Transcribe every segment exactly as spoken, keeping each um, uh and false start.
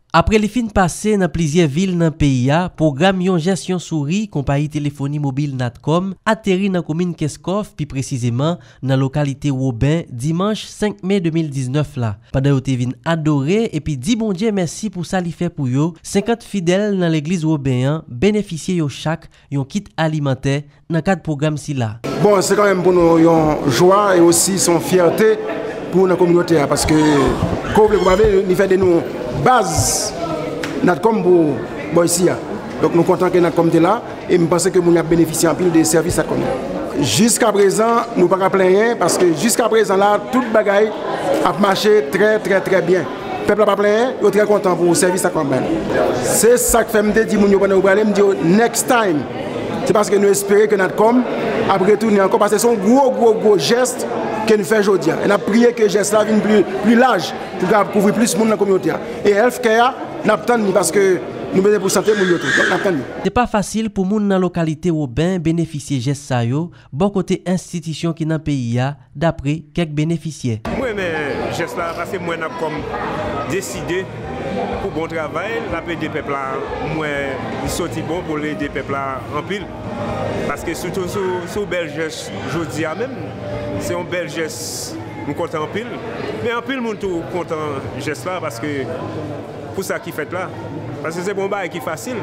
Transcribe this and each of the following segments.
Apre li fin pase nan plizyè vil nan peyi a, pwogram Yon Jès Yon Souri konpayi telefoni mobil Natcom ateri nan komin Kenskòf, pi presizeman nan lokalite Woben, dimanch senk me de mil diznèf la. Pandan yo te vin adore epi di Bondye mèsi pou sa li fè pou yo, senkant fidèl nan legliz Woben an benefisye yo chak yon kit alimantè nan kad pwogram sila. Bon, se kanmenm pou nou yon jwa e osi se yon fyète pou nan kominote a, paske, ke w vle ke w pa vle, li fè de nou baz Natcom pou bò isi a. Donk, nou kontan ke Natcom te la e m panse ke moun yo ap benefisye anpil de sèvis Natcom yo. Jiskaprezan, nou pa ka plenyen, paske jiskaprezan la, tout bagay ap mache trè, trè, trè byen. Pèp la pa plenyen, yo trè kontan pou sèvis sa k ap bay. Se sa k fè m te di moun yo pandan yo prale, m di yo, "Next time." Se paske nou espere ke Natcom ap retounen ankò, paske se yon gwo, gwo, gwo jès ke nou fè jodi a. E n ap priye ke jès la vin pli, pli laj, pou l kapab kouvri plis moun nan kominote a. E healthcare a, n ap tann li, paske nou bezwen pou sante moun yo tou. Donk, n ap tann li. Se pa fasil pou moun nan lokalite Woben benefisye jès sa yo, bò kote enstitisyon ki nan peyi a, dapre kèk benefisyè. M renmen jès la, paske m wè Natcom deside pou bon travay, l ap ede pèp la. M wè li soti bon pou l ede pèp la anpil. Paske sitou sou, sou bèl jès jodi a menm, se yon bèl jès, m kontan anpil. Men anpil moun tou kontan jès la, paske pou sa ki fèt la. Paske se pa yon bagay ki fasil.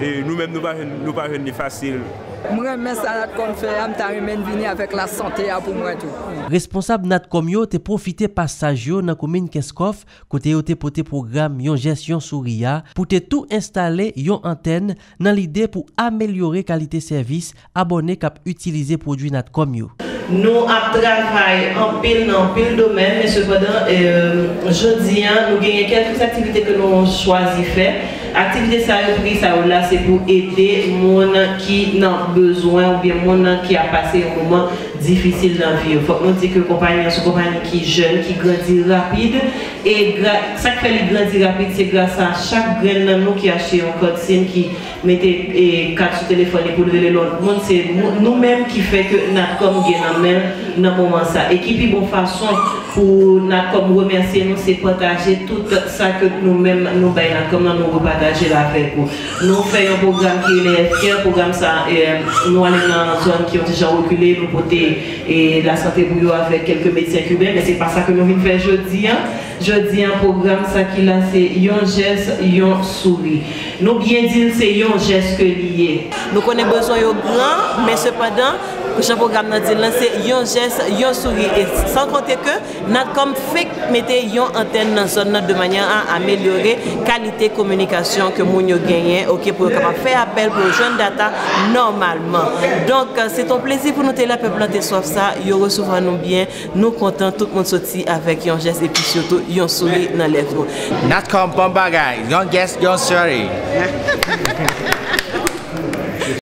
E nou menm, nou pa jwenn, nou pa jwenn li fasil. M renmen sa Natcom fè a, m ta renmen vini avèk lasante a pou mwen tou. Responsab Natcom yo te pwofite pasaj yo nan komin Kenskòf, kote yo te pote pwogram Yon Jès Yon Souri a, pou te tou enstale yon antèn nan lide pou amelyore kalite sèvis abòne k ap itilize pwodui Natcom yo. Nou ap travay anpil nan anpil domèn, men sepandan, e, jodi a, nou genyen kèlke aktivite ke nou chwazi fè. Aktivite sa yo, pou ki sa yo la, se pou ede moun ki nan bezwen oubyen moun ki ap pase yon moman difisil nan vi yo. Fòk nou di ke konpayi an se yon konpayi ki jèn, ki grandi rapid, e gra-, sa k fè li grandi rapid, se gras a chak grenn nan nou ki achte yon kòd sim, ki mete, e, kat sou telefòn li pou l rele lòt moun. Se nou, nou menm ki fè ke Natcom gen nan men l nan moman sa. E ki pi bon fason pou Natcom remèsye nou, se pataje tout sa ke nou menm nou bay Natcom nan, nou repataje l avèk ou. Nou fè yon pwogram ki rele Healthcare. Pwogram sa, e, nou ale nan zòn ki yon ti jan rekile, nou pote, e, lasante pou yo avèk kèlke medsen kiben, men se pa sa ke nou vin fè jodi a. Jodi a, pwogram sa ki la, se Yon Jès, Yon Souri. Nou byen di l, se yon jès ke li ye. Nou konnen bezwen yo gran, men sepandan, jan pwogram nan di l lan, se yon jès, yon souri. E san konte ke Natcom fenk mete yon antèn nan zòn nan de manyè a amelyore kalite kominikasyon ke moun yo genyen, oke, pou yo kapab fè apèl, pou yo jwenn data nòmalman. Donk, se t on plezi pou nou te la, pèp lan te swaf sa, yo resevwa nou byen, nou kontan, tout moun soti avèk yon jès epi sitou yon souri nan lèv yo. Natcom bon bagay, yon jès, yon souri.